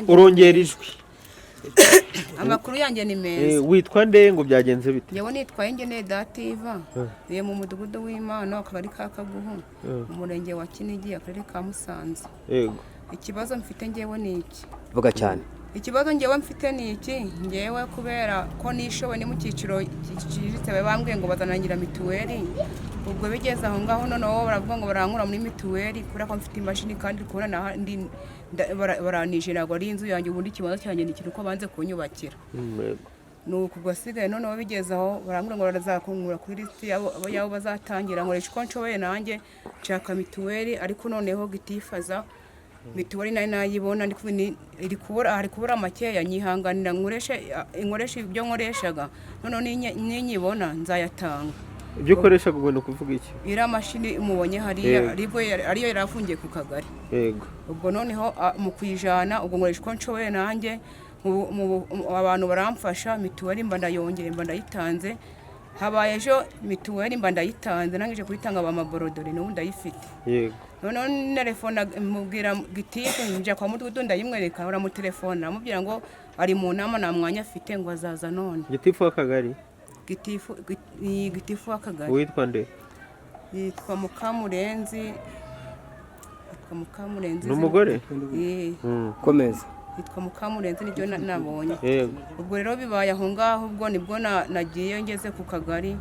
Urongera ijwi. Amakuru yanjye ni meza. Witwa nde ngo byagenze bite? Njyewe nitwaye Ngeneye Dativa, ntuye mu mudugudu w'Imana, akagari ka Kaguhu, umurenge wa Kinigi, akarere ka Musanze. Ikibazo mfite ngewe ni iki? Vuga cyane. Ikibazo ngewe mfite ni iki: ngewe kubera ko nishowe, ni mu cyiciro giciriritse, bari bambwiye ngo bazanangira mituweli. Ubwo bigeze aho ngaho, noneho baravuga ngo barankura muri mituweli kubera ko mfite imashini, kandi kubona ndi baranije, ntabwo ari inzu yanjye. Ubundi ikibazo cyanjye ni ikintu ko banze kunyubakira. Nuko ubwo asigaye noneho bigeze aho barambwira ngo barazakunkura kuri lisiti yabo bazatangira. Nkoresha uko nshoboye nanjye nshaka mituweli, ariko noneho gitifaza mituweli nari nayibona, iri kubura, hari kubura makeya. Nyihanganira nkoreshe ibyo nkoreshaga, noneho ninyibona nzayatanga. Ibyo ukoresha ubwo ni ukuvuga iki? Iriya mashini mubonye hariya, ariyo yari afungiye ku kagari. Ubwo noneho mu kuyijana, ubwo nkoresha uko nshoboye nanjye, abantu baramfasha, mituweli mba ndayongeye, mba ndayitanze. Habaye ejo mituweli mba ndayitanze, nangije kuyitanga bamaborodori, n'ubu ndayifite. Noneho nerefona mubwira gitifu, njya kwa mudugudu ndayimwereka, baramutelefona amubwira ngo ari mu nama, nta mwanya afite, ngo azaza none. Gitifu w'akagari? Gitifu, ni gitifu w'akagari. Witwa nde? Yitwa Mukamurenzi, yitwa Mukamurenzi. Ni umugore? Eh. Komeza. Yitwa Mukamurenzi, nibyo nabonye. Ubwo rero bibaye aho ngaho, ubwo nibwo nagiye ngeze ku kagari,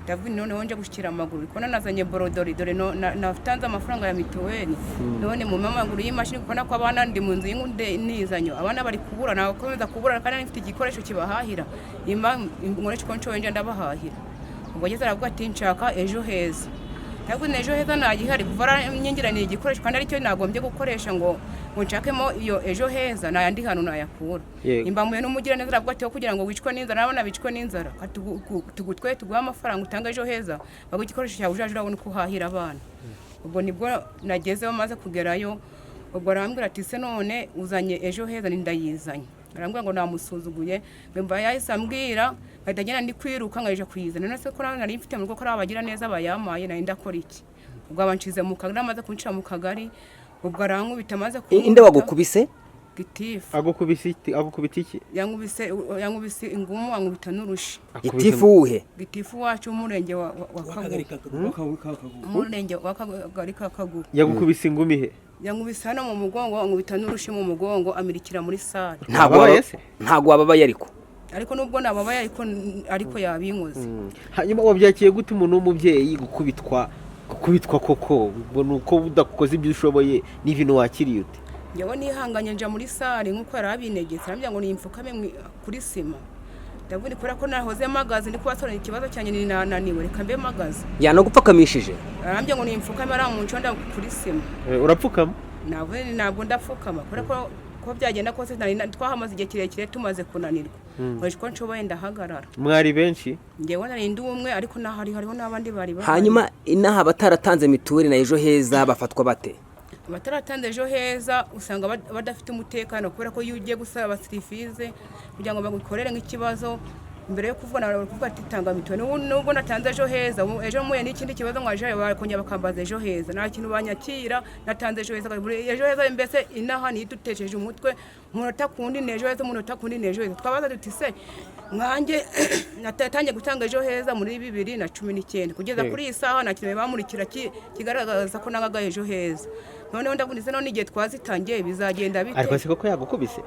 ndavuga nti noneho nje gushyikira amaguru, kuko nazanye borodori, dore natanze amafaranga ya mituweli, none mu amaguru y'imashini, kuko nako abana ndi mu nzu y'inizanyo, abana bari kubura, nakomeza kubura kandi mfite igikoresho kibahahira, imba nkoresha uko nshoboye nje ndabahahira. Ubwo ageze aravuga ati nshaka Ejo Heza. Ntabwo Ejo Heza ntagihari kuva aranyingiraniye igikoresho, kandi aricyo nagombye gukoresha ngo nshakemo iyo Ejo Heza, ntayandi hantu nayakura. Imbamuye n'umugiraneza aravuga ati kugira ngo wicwe n'inzara n'abana bicwe n'inzara, tugutwe tuguhe amafaranga, utange Ejo Heza, baguhe igikoresho cyawe, ujaje urabona uko uhahira abana. Ubwo nibwo nagezeho, maze kugerayo, ubwo arambwira ati se none uzanye Ejo Heza? Ni ndayizanye. Arambwira ngo namusuzuguye, ngo mba yahise ambwira nkahita ngenda ndi kwiruka nkajya kuyizana. None se ko nari mfite mu rugo, ko ari abagira neza bayamaye, nari ndakora iki? Ubwo abanshize mu kagari, amaze kunshira mu kagari, ubwo arankubita, amaze Inde wagukubise? Gitifu. Agukubise iki? Agukubita iki? Yankubise ingumu, ankubita n'urushi. Gitifu wuhe? Gitifu wacu w'umurenge wa Kagugu, umurenge w'akagari ka Kagugu. Yagukubise ingumi he? Yankubise hano mu mugongo, ankubita n'urushi mu mugongo, amirikira muri sale. Ntabwo Wababaye se? Ntabwo wababaye ariko? Ariko nubwo nababaye, ariko yabinkoze. Hanyuma wabyakiye gute, umuntu w'umubyeyi gukubitwa koko, ubwo ni uko udakoze ibyo ushoboye, ni ibintu wakiriye ute? Njyewe nihanganye nja muri sale nk'uko yari abinegetse, arambwira ngo nimfukame kuri sima. Ndavuga kubera ko nahoze mpagaze ndi kubasobanurira ikibazo cyanjye, ni nananiwe, reka mbe mpagaze. Yanagupfukamishije? Arambwira ngo nimfukame ari mu nconda kuri sima. Urapfukama? Ntabwo ndapfukama, kubera ko byagenda kose twahamaze igihe kirekire, tumaze kunanirwa, nkoresha uko nshoboye ndahagarara. Mwari benshi? Njyewe nari ndi umwe, ariko nahari hariho n'abandi bari bahari. Hanyuma inaha abataratanze mituweli na Ejo Heza bafatwa bate? Abataratanze Ejo Heza usanga badafite umutekano, kubera ko iyo ugiye gusaba serivisi kugira ngo bagukorere nk'ikibazo, mbere yo kuvugana bari kuvuga ati tanga mituweli. Nubwo natanze Ejo Heza, ubu ejo mpuye n'ikindi kibazo ngo aje, bakongera bakambaza Ejo Heza, nta kintu banyakira natanze Ejo Heza. Ejo Heza mbese inaha niyo idutesheje umutwe, umunota kundi ni Ejo Heza, umunota kundi ni Ejo Heza. Twabaza duti se nkanjye natangiye gutanga Ejo Heza muri 2019, kugeza kuri iyi saha nta kintu bamurikira kigaragaza ko nangaga Ejo Heza. Noneho ndavuga none igihe twazitangiye bizagenda bite? Ariko se koko yagukubise?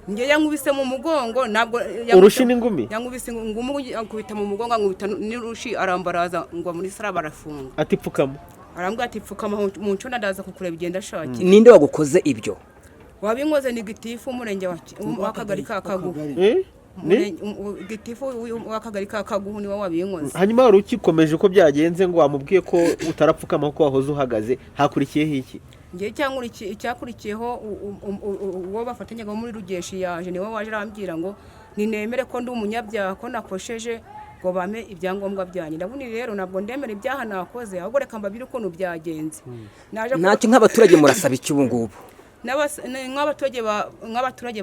Njye yankubise mu mugongo, ntabwo Urushi n'ingumi? Yankubise ingumu, ankubita mu mugongo, ankubita n'urushi, arambaraza ngo muri sara barafunga. Ati pfukama? Arambwira ati pfukama mu nco, ndaza kukureba igenda ashakira. Ninde wagukoze ibyo? Wabinkoze ni gitifu w'umurenge w'akagari ka Kaguhu. Eh? Ni? Gitifu w'akagari ka Kaguhu niwe wabinkoze. Hanyuma wari ukikomeje uko byagenze, ngo wamubwiye ko utarapfukama ko wahoze uhagaze, hakurikiyeho iki? Ngewe cyangwa icyakurikiyeho, uwo bafatanyaga wo muri Rugeshi yaje, niwe waje arambwira ngo ninemere ko ndi umunyabyaha, ko nakosheje, ngo bampe ibyangombwa byanjye. Ndabona rero ntabwo ndemera ibyaha nakoze, ahubwo reka mbabwire ukuntu byagenze. Naje Ntacyo, nk'abaturage murasaba iki ubu ngubu? Nk'abaturage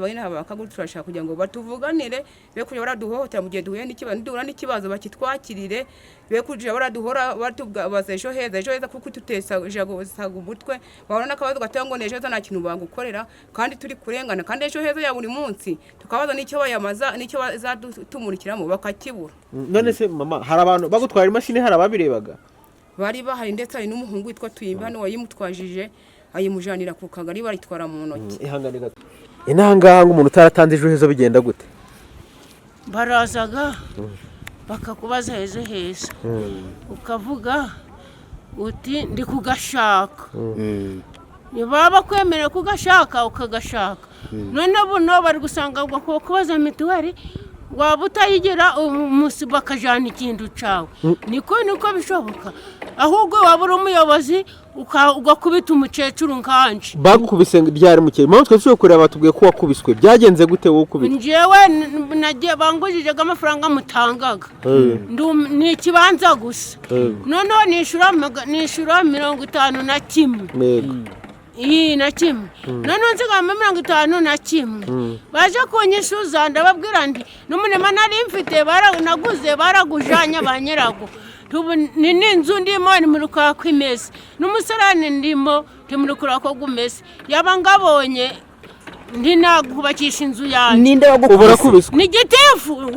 bari inaha ba Kaguru, turashaka kugira ngo batuvuganire, be kujya baraduhohotera mu gihe duhuye n'ikibazo. Niduhura n'ikibazo bakitwakirire, be kujya baraduhora batubaza Ejo Heza, Ejo Heza, kuko tutesaga umutwe. Wabona n'akabazo gatoya ngo ni Ejo Heza, nta kintu bagukorera kandi turi kurengana. Kandi Ejo Heza ya buri munsi tukabaza n'icyo bayamaza, n'icyo bazadutumurikiramo bakakibura. None se mama, hari abantu bagutwara imashini, hari ababirebaga? Bari bahari, ndetse hari n'umuhungu witwa Tuyimba hano wayimutwajije, ayimujanira ku kagari, baritwara mu ntoki. Ihangane gato. Inaha ngaha ngo umuntu utaratanze Ejo Heza bigenda gute? Barazaga bakakubaza Ejo Heza, ukavuga uti ndi kugashaka. Ntibaba bakwemerera kugashaka, ukagashaka. None buno bari gusanga ngo kubaza mituweli, waba utayigira umunsi bakajyana ikintu cyawe. Niko bishoboka. Ahubwo waba uri umuyobozi ugakubita umukecuru nkanje. Bagukubise ryari mukeye? Mpamvu twari turi kureba, batubwiye ko wakubiswe. Byagenze gute wowe ukubita? Njyewe nagiye bangujije amafaranga mutangaga. Ni ikibanza gusa. Noneho nishura 51. Iyi na kimwe, noneho nsigaramo 51. Baje kunyishyuza, ndababwira ndi n'umurima nari mfite naguze baragujanye ba nyirago. Ni n'inzu ndimo ni muri kwa ko imeze, n'umusarani ndimo ntimuri kureba ko gumeze. Yaba ngabonye ntinakubakisha inzu yanjye. Ninde Ubu wagukubise? urakubiswe. Ni gitifu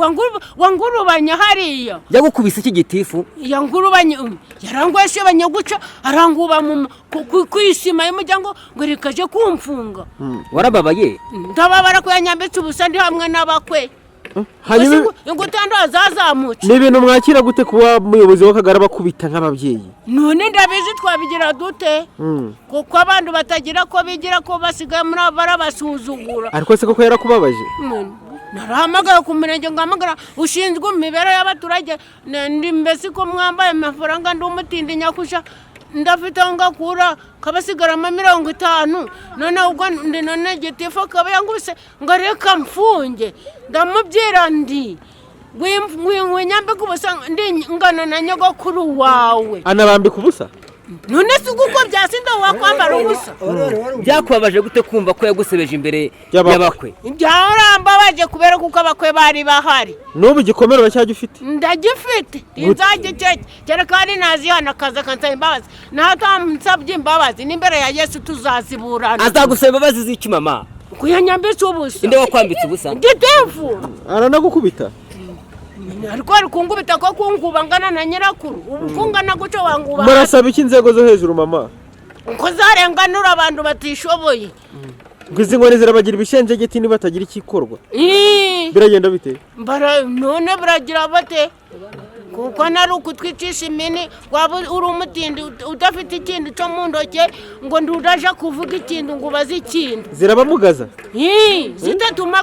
wangurubanya hariya. Yagukubise iki gitifu? Yangurubanye, yarangweshe banyaguca, aranguba ku isima y'umuryango ngo rekaje kumfunga. Warababaye? Ndababara ko yanyambitse ubusa ndi hamwe n'abakwe. Hanyuma Ingutando zazamutse. Ni ibintu mwakira gute kuba umuyobozi w'akagari abakubita nk'ababyeyi? None ndabizi, twabigira dute? Kuko abantu batagira ko bigira ko basigaye muri abo barabasuzugura. Ariko se koko yarakubabaje? Narahamagara ku murenge, ngahamagara ushinzwe imibereho y'abaturage. Ndi mbese ko mwambaye amafaranga, ndi umutindi nyakusha, ndafite aho ngakura kabasigaramo 50. None ubwo ndi none gitifu akaba yangubise ngo reka mfunge. Ndamubwira ndi winyambika ubusa ndi ngana na nyogokuru wawe. Anabambika ubusa? None si uko byasinda wakwambara ubusa? Byakubabaje gute kumva ko yagusebeje imbere Y'abakwe. y'abakwe? Byarambabaje kubera kuko abakwe bari bahari. N'ubu igikomere uracyagifite? Ndagifite, nzagikeke kereka hari nazihana akaza akansaba imbabazi. Naho atansabye imbabazi, n'imbere ya Yesu tuzaziburana. Azagusaba imbabazi z'iki mama? Kuyanyambitse ubusa. Inde wakwambitse ubusa? Gitifu. Aranagukubita? Ariko ari kungubita ko kunguba ngana na nyirakuru, ubu kungana guco wanguba. Murasaba iki inzego zo hejuru mama? Ko zarenganura abantu batishoboye. Ngo izi nkoni zirabagira ibishenjegeti niba batagira ikikorwa. Ii. Biragenda bite? None baragira bate? Kuko nari ukutwicisha imini, waba uri umutindi udafite ikintu cyo mu ntoki ngo nduraje kuvuga ikintu ngo ubaze ikintu. Zirabamugaza. Ii, zitatuma.